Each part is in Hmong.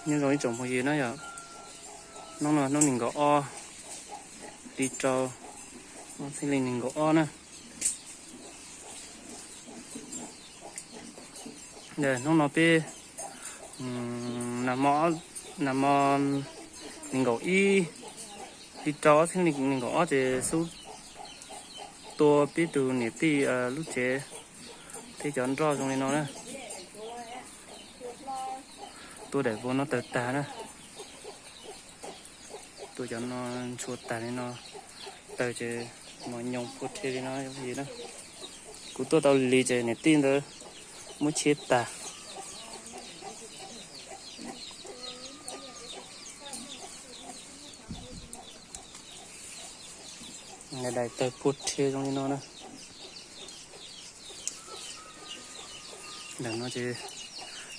Nyob zoo ib tsoom phooj ywg na yom, hnub no hnub nees nkaum ob, hli rau, ob txhiab nees nkaum ob na. Hnub no peb, nag hmo, nag hmo nees nkaum ib, hli rau ob txhiab nees nkaum ob ces xub tua peb tus niam tij lub tsev thiab cov nroj zoo li no na. Tua daim vuag no tawg tag na. Tua cov no ntshua tag li no, tawg ces mos nyoos phua rhe li no na. Kuv tuaj tau li ces niam tij ntawd muab cheb tag. Daim tawg phua rhe zoo li no na. Ntawm no ces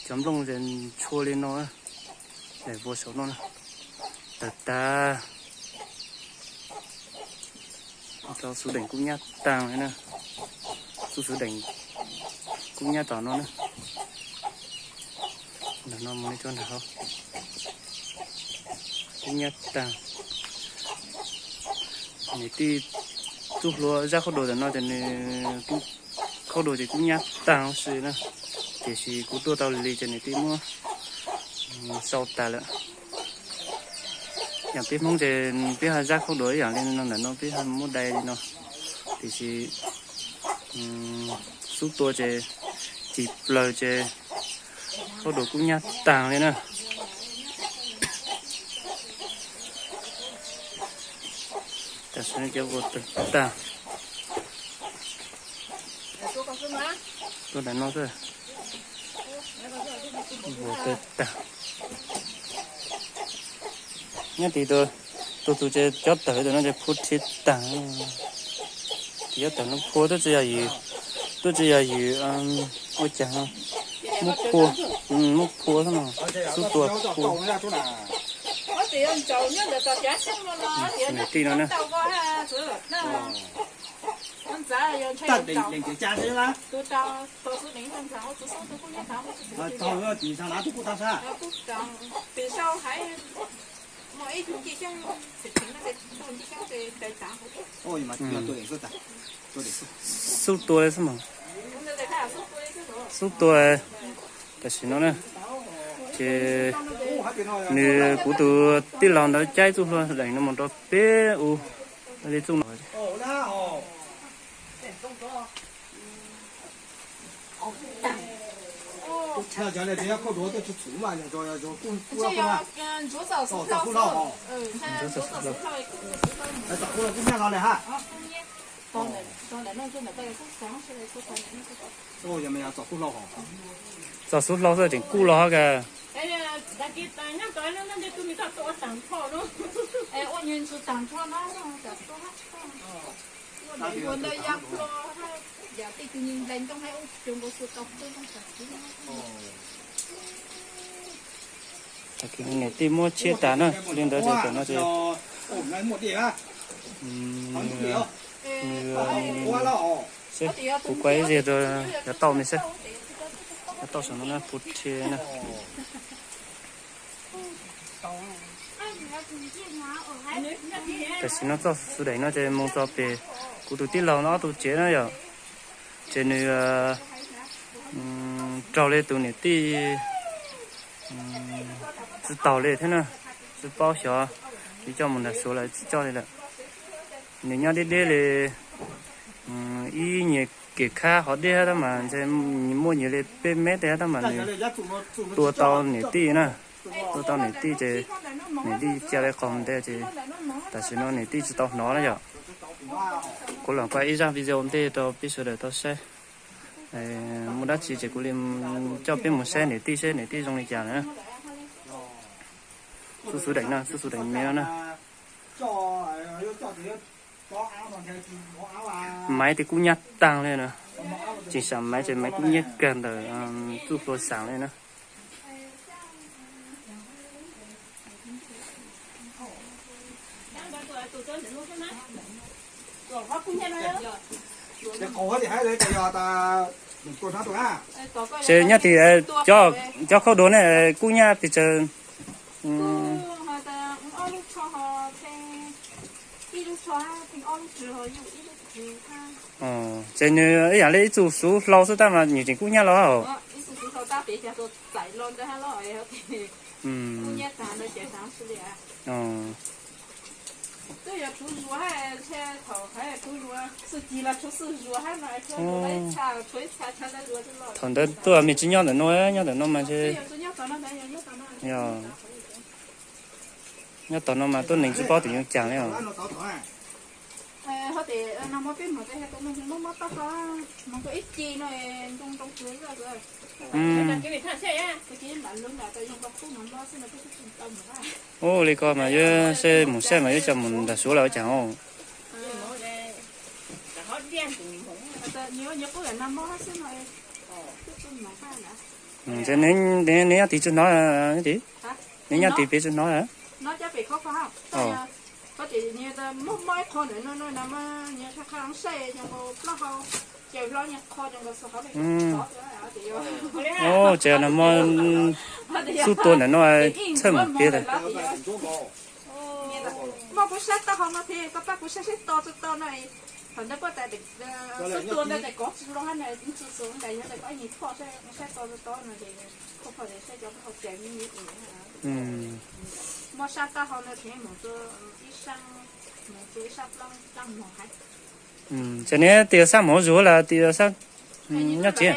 cov nplooj ces ntshua li no, daim vuag saum no na, tawg tag. Rau xub deem kub nyab taag li na, xub xub deem kub nyab tom no na. Ntawm no mus li rau nram hauv, kub nyab taag. Niam tij txuj hlua zaj khaub dua ntawm no ces nws khaub dua ces kub nyab taag huv si na, tiam sis kuv tuaj tau li ces niam tij muab sau tas lawm. Yog peb Hmoob ces peb ho zaj khaub dua ib yam li no, ntawm no peb ho muab dai li no, tiam sis xub tua ces cig plaws ces khaub dua kub nyab taag li na. Tam sim no cov vuag tawg tag. Tuaj ntawm no xwb, vuag tawg tag. Nyob tim tus, tus tus ces cov tawg ntawm no ces phua rhe tag. Cov tawg no phua twb tsis yog ywm, twb tsis yog ywm ua cas, muab phua, muab phua xwb no, xub tua phua. Niam tij no na. Xub tua li xwb mas, xub tua. Tam sim no na, ces nws kuv tus tij laug ntawd caij txuj hlua deem no mus rau peb u li txuj no. Txog xub hlau xwb tseem kuj los hab kas. Niam tij muab tshiab tas na, li ntawd ces tam no ces nws, nws, seb kuv kuaj ib zig rau cov tauj me seb, cov tauj saum no na, puv rhi na. Tam sim no txoj xu deem no ces mus txog pem kuv tus tij laug no ob tug tsev na yom, ces nws raug li tus niam tij tsis taug li thiab na, tsis paub xyov li coj mus nram Suav lawm tsis coj li lawm. Nws nyob deb deb li, ib nyuag kev khab hov deb tab mas ntshe muaj nyuag li peb mev tej tab mas nws tua tau niam tij na, tua tau niam tij ces niam tij cia li qaug nte ces tam sim no niam tij tsis tau hnov na yom. Kuv los kuaj ib zaj video ntej rau peb sawv daws tau saib. Muaj dab tsi ces kuv li coj peb mus saib niam tij seb niam tij zoo li cas na. Xub xu deem no, xub xu deem me no na. Maiv tej kub nyab taag li na, tseem sam maiv ces maiv kub nyab kawg ntawm txuj hlua sam li na. Ces nyob tim cov khaub dua ne kub nyab pes tsawg? Kuj hais tias ua ob lub tsho ho theej ib lub tsho hab theej ob lub tswv ho yuj ib lub tswv hab. Ces nws ib yam li ib txug xuv hlau xwb tab mas nws tseem kub nyab los. Ib txug xuv hlau tab pem cas txaim los ntawd hab los. Kub nyab tas ntawd ces tas xwb li. Twb yog tshuv zuag hab, thaum hais tshuv zuag, txuj ci los tshuav xwb zuag hab no, tshuav zuag ib txha, tshuav ib txha tshuav ntawd zuag. Thaum ntawd tuaj mas tsis nyob ntawm no, nyob ntawm no mas ntshe yog nyob tom no mas tuab neeg tsis paub tias yuav cas li os. Ua li ko mas yuav seb mus saib mas yuav coj mus nram suav los ua cas os. Nws nyob tim tsis hnov, nws nyob tim pem tsis hnov. Ces no muaj xub tua ntawm no txhawj mus piav tas. Muaj kuv saib taub hau no thiab, koj pab kuv saib saib to tsis to no. Thaum ntawd poj tas xub tua ntawd tes kov tsis loj hab na, tsis xus ntawd yog tes kov ib nyuag phoj saib, saib to tsis to no ces koj pom tes saib cov taub hau ces me me. Muaj sab taub hau no thiab mus rua ib sab, mus rua ib sab plaub dlaab mog hab. Ces neb tias sab mov zuag los tias sab nyob tsev?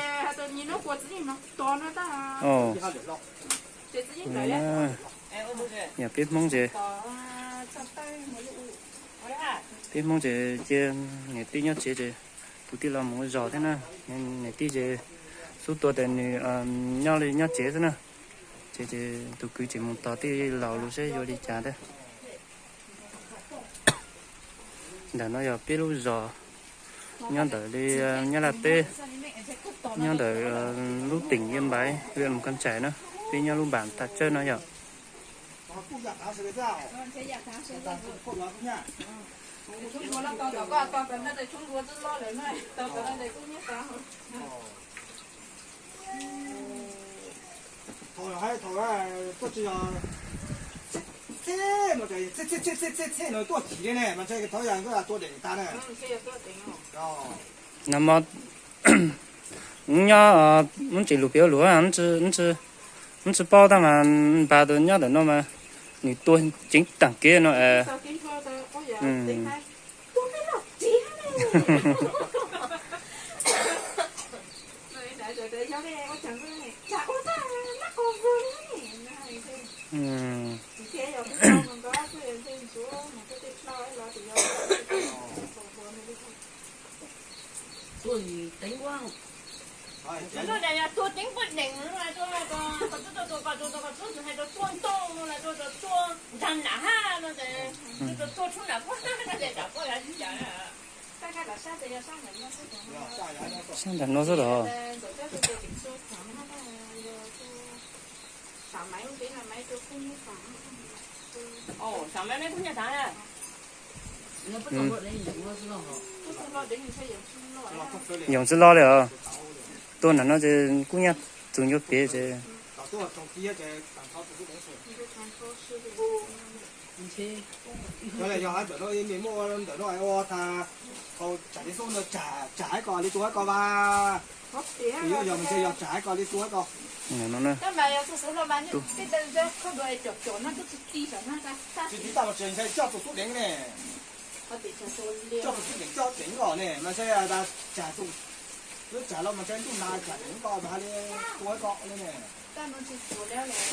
Yog peb Hmoob ces, peb Hmoob ces cia niam tij nyob tsev ces tus tij los mus ua zog thiab na. Niam tij ces xub tua tas nws nyob li nyob tsev xwb na. Ces, ces tus kwv ces mus tos tij laug lug seb yuav li cas thiab. Ntawm no yog peb lub zos nyob ntawm li Nyab Laj teb, nyob ntawm lub teem Yia Npaiv, hwj Mus Kas Ntsaim na. Peb nyob lub npaam Tha Tsawb no yog. No mas nyob, tsis lug piav lug, tsis paub tab mas npaj tus nyob ntawm no mas nws tua ceev taag kev no. Sab nram no xwb los. Yoov tsi loj li os. Tua nram no ces kub nyab txug ncuav pem ces.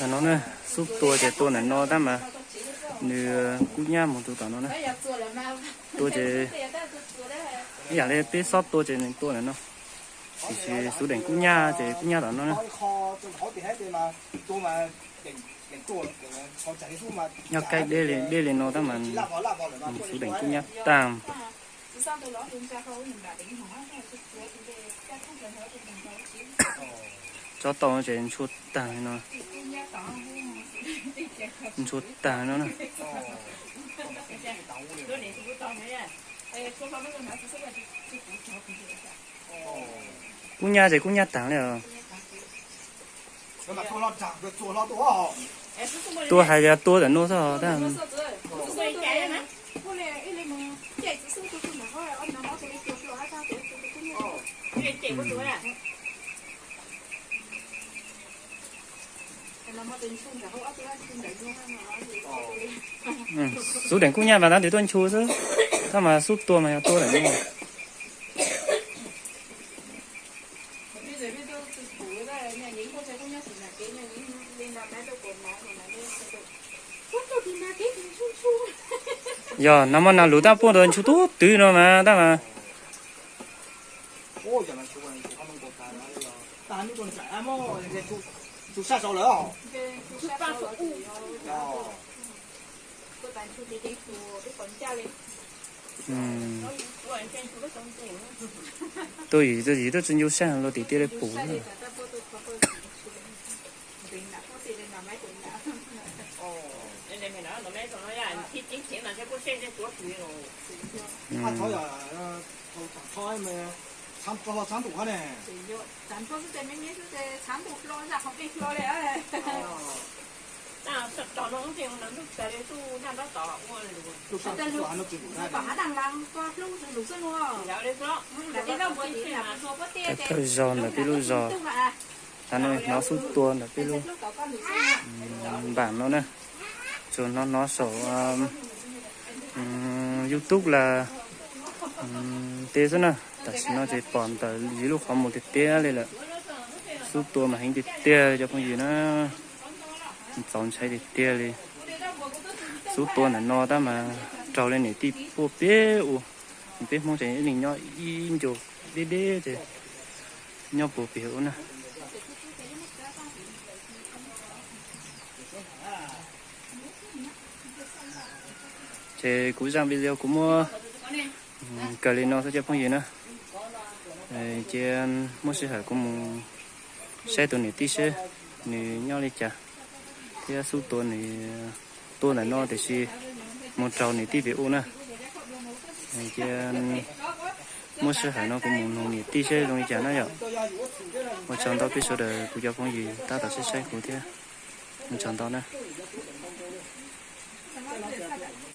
No ne, xub tua ces tua ntawm no tab mas nws kub nyab mus txug tom no na. Tua ces ib yam li peb xob tua ces nws tua ntawm no, tiam sis xub deem kub nyab ces kub nyab tom no na. Nyob kaib deb li, deb li no tab mas xub deem kub nyab tag. Tsob tau ces ntshua tag li no, ntshua tag no na. Kub nyab ces kub nyab tag li os. Tua hais tias tua ntawm no xwb. Xub deem kuj nyaj mas tab tis tuaj nchu xwb, tab mas xub tua mas yog tua lawm no. Yog nag hmo nag lus tab puaj rau nchu tub twg no mas tab mas. Tuaj yim tuaj tsis ncu sab los tim tiaj li pum. Tawg zog ntawm peb lub zos, qhov no hnov xub tua ntawm peb lub npam no na. Tsuas hnov hnov saum YouTube las tej xwb na, tam sim no ces pom ntawm yus lub qhov muag tiag tiag li lawm. Xub tua mas heev tiag tiag li cov phooj ywg na, txaus ntshai tiag tiag li. Xub tua ntawm no tab mas raug li niam tij puag pem ub. Peb Hmoob ces ib leeg nyob ib ncua deb deb ces nyob puag pem ub na. Ces kuv zaj video kuv muab kawg li no xwb cov phooj ywg na. Ces muaj sij hawm kuv mus saib tus niam tij seb nws nyob li cas thiab xub tua nws tua ntawm no tiam sis mus raug niam tij pem ub na. Ces muaj sij hawm no kuv mus nug niam tij seb zoo li cas na yom. Ua tsaug ntau peb sawv daws kuv cov phooj ywg tab tom saib saib kuv thiab. Ua tsaug ntau na.